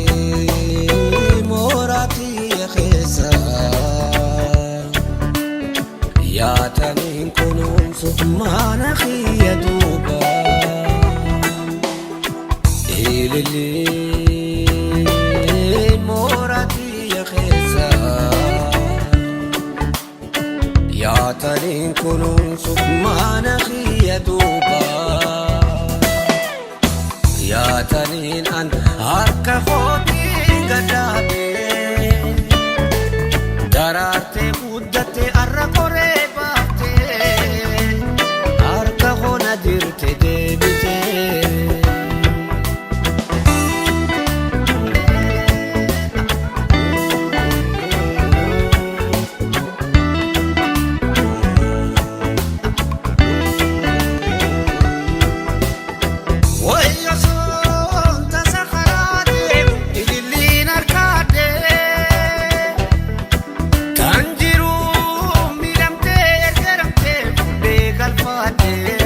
Ilillii mooraatii keessa yaataniin kunuunsu mana kiyya duuba. Ilillii mooraatii keessa yaataniin kunuunsu mana kiyya duuba. Yaataniin an harka kootiin gadaabee daraartee guddattee arra koree baaftee harka koona dirte deebitee. Wayyo soon tasa karaa deemu ililliin harkaadhee. Kan jiru miidhamtee ergaramtee fuudhee galfaatee.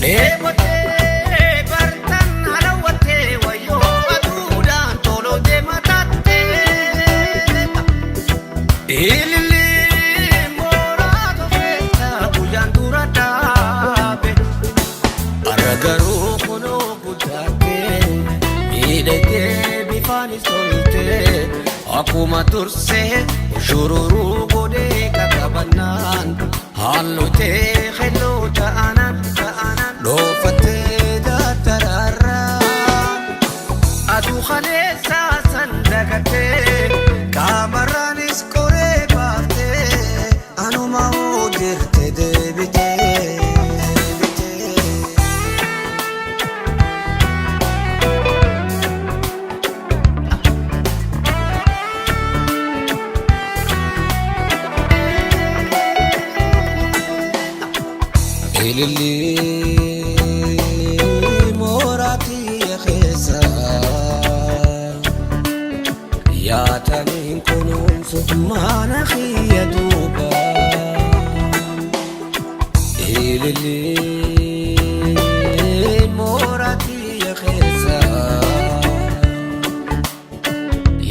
Dheebotee bartan halawwattee wayyoo aduudhaan tolotee mataattee. Ililii mooraa tofeessa guyyaan dura dhaabe. Har'a garuu kunoo guddattee miidhagdee bifaanis toltee akkuma dursee shururuu godhee qaqqabannaan hallutee helloo ta'anan dhoofattee dattaraarraa aduu kaleessaa san dagattee qaamarraanis qoree baaftee anuma hojjette deebitee. Ilillii mooraatii keessa yaataniin kunuunsu mana kiyya duuba. Ilillii mooraatii keessa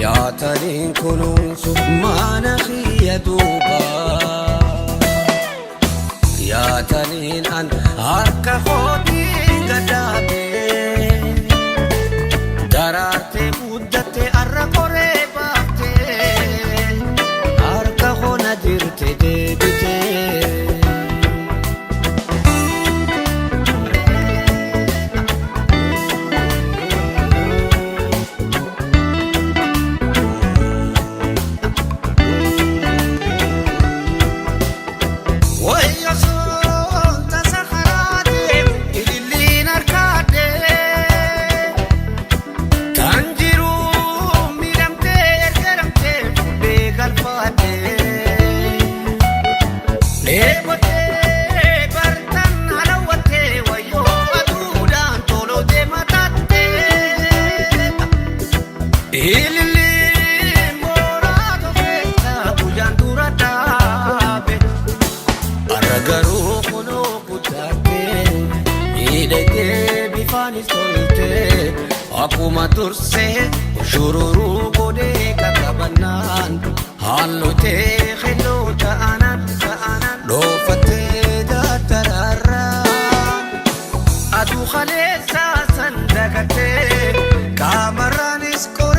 yaataniin kunuunsu mana kiyya duuba. Yaataniin an harka kootiin gadaabee daraartee guddattee arra koree baaftee harka koona dirte deebitee. Wayyo soon tasa karaa deemu ililliin harkaadhee. Kan jiru miidhamtee ergaramtee fuudhee galfaatee. Dheebotee bartan halawwattee wayyoo aduudhaan tolotee mataattee. Ilillii mooraa tofeessa guyyaan dura dhaabe. Har'a garuu kunoo guddattee miidhagdee bifaanis toltee akkuma dursee shururuu godhee qaqqabannaan hallutee helloo ta'anan dhoofattee dattaraarraa aduu kaleessaa san dagattee qaamarraanis qoree.